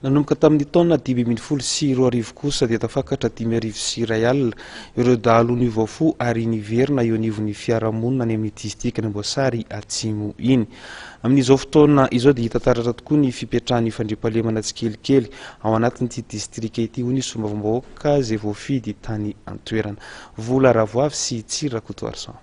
Nanomboka tamin'ny taona 2015 kosa dia tafakatra 1051 ireo dahalo niova fo ary niverina eo anivon'ny fiarahamonina any amin'ny distrikan'Amboasary Atsimo iny. Amin'izao fotoana izao dia hita taratra tokoa ny fipetrahan'ny fandriampahalemana tsikelikely ao anatin'ity distrika ity, hoy ny solombavambahoaka izay voafidy tany an-toerana. Vola Ravoavy sy Tsiry Rakotoarison.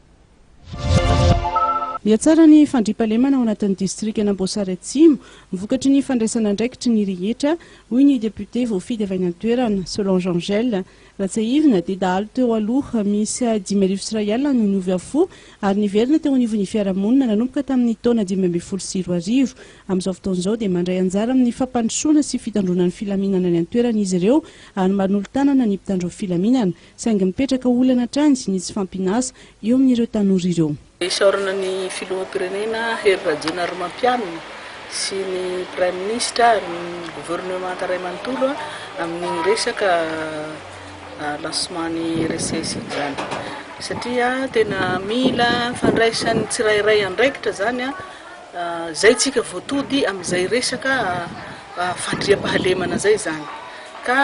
Mihatsara ny fandriampahalemana ao anatin'ny distrikan'Amboasary Atsimo, vokatry ny fandraisana andraikitry ny rehetra, hoy ny depiote voafidy avy any an-toerana, Solange Angèle. Raha tsiahivina dia dahalo teo aloha miisa 1051 no niova fo ary niverina teo anivon'ny fiarahamonina nanomboka tamin'ny taona 2015. Amin'izao fotoana izao dia mandray anjara amin'ny fampandrosoana sy fitandroana ny filaminana any an-toerana izy ireo ary manolo-tanana ny mpitandro filaminana. Saingy mipetraka olana hatrany ny tsy fampian'asa eo amin'ireo tanora ireo. Isaorana ny Filoham-pirenena Hery Rajaonarimampianina sy ny Praiminisitra ary ny governemanta iray manontolo amin'iny resaka lancement ny RSS iny izany satria tena mila fandraisan'ny tsirairay andraikitra izany izay tsika vao tody amin'izay resaka fandriampahalemana izay izany. Ka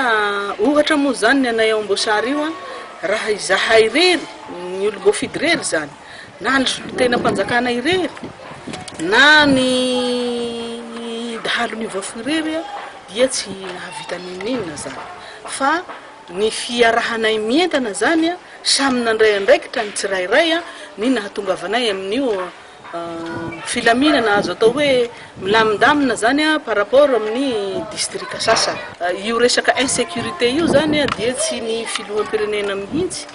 ohatra moa izany ny anay ao Amboasary io raha izahay irery, ny olom-boafidy irery izany, na ny solontenam-panjakana irery, na ny dahalo niova fo irery dia tsy nahavita n'inon'inona izany. Fa ny fiarahanay mientana izany, samy nandray andraikitra ny tsirairay ny nahatongavanay amin'io Filaminana azo atao hoe milamindamina zany par rapport amin'ny distrika sasany. Io resaka insécurité io zany dia tsy ny filoham-pirenena mihitsy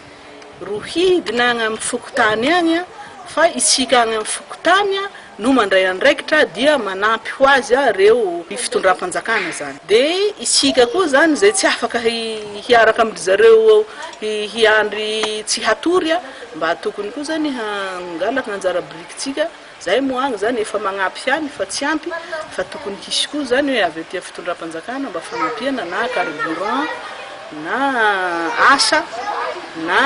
ro hidina agny amin'ny fokontany agny fa isika agny amin'ny fokontany no mandray andraikitra dia manampy ho azy reo fitondram-panjakana zany. De isika koa zany zay tsy afaka hiaraka amin-dry zareo hiandry tsy hatory Mba tokony koa zany hangalaka anjara birikintsika, zahay moa agny zany efa magnampy ihany fa tsy ampy fa tokony hisy koa zany hoe avy aty fitondram-panjakana mba fanampiana na carburant na asa na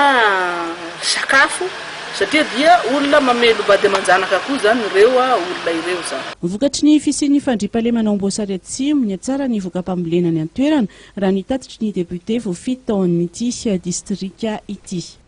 sakafo satria dia olona mamelom-bady aman-janaka koa zany ireo olona ireo zany. Vokatry ny fisian'ny fandriampahalemana ao Amboasary Atsimo, nihatsara ny voka-pambolena any an-toerana, raha ny tatitry ny depiote voafidy tao amin'ity distrika ity.